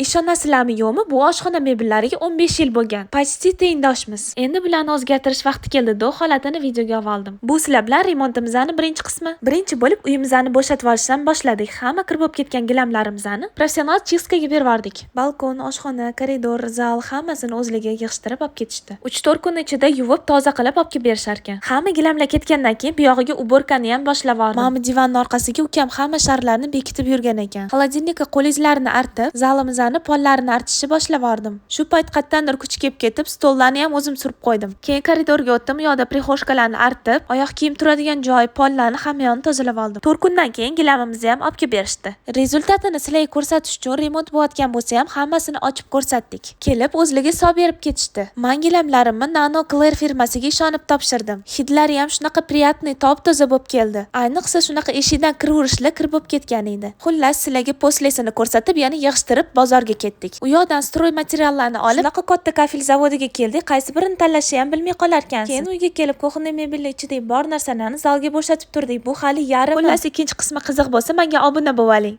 Ishonasizlarmi, yo'qmi, bu oshxona mebellariga 15 yil bo'lgan. Почти tengdoshmiz. Endi bularni o'zgartirish vaqti keldi. Do holatini videoga oldim. Bu sizlar bilan remontimizni birinchi qismi. Birinchi bo'lib uyimizni bo'shatib olishdan boshladik. Hamma kir bo'lib ketgan gilamlarimizni professional чистка ga berib yubordik. Balkon, oshxona, koridor, zal hammasini o'zligiga yig'ishtirib olib ketishdi. 3-4 kun ichida yuvib, toza qilib olib kelib berishar ekan. Hamma gilamlar ketgandan keyin bu yog'iga уборка ni ham boshlab yubordim. Mana bu divanni orqasiga ukam hamma sharlarni bekitib yurgan ekan. Холодильник ka qo'l izlarini artib, zalimizni pollarini artishni boshlab yubordim. Shu payt qayerdandir kuch kelib ketib, stollarni ham o'zim surib qo'ydim. Keyin koridorga o'tdim, u yoqda прихожка larni artib, oyoq kiyim turadigan joy, pollarni hamma yoqni tozalab oldim. 4 kundan keyin gilamimizni ham olib kelib berishdi. Результат ini sizlarga ko'rsatish uchun remont bo'layotgan bo'lsa ham hammasini ochib ko'rsatdik. Kelib o'zligi hisob berib ketishdi. Man gilamlarimni Nano Claire firmasiga ishonib topshirdim. Hidlari ham shunaqa приятный, top-toza bo'lib keldi. Ayniqsa shunaqa eshikdan kiraverishla kir bo'lib ketgan edi. Xullas, sizlarga после sini ko'rsatib, yana yig'ishtirib bozorga ketdik. U yoqdan стройматериал larni olib, shunaqa katta kafel zavodiga keldik. Qaysi birini tanlashni ham bilmay qolarkansiz. Keyin uyga kelib кухонный mebelni ichidagi bor narsalarni zalga bo'shatib turdik. Bu hali yarmi. Xullas, ikkinchi qismi qiziq bo'lsa, menga obuna bo'lib oling.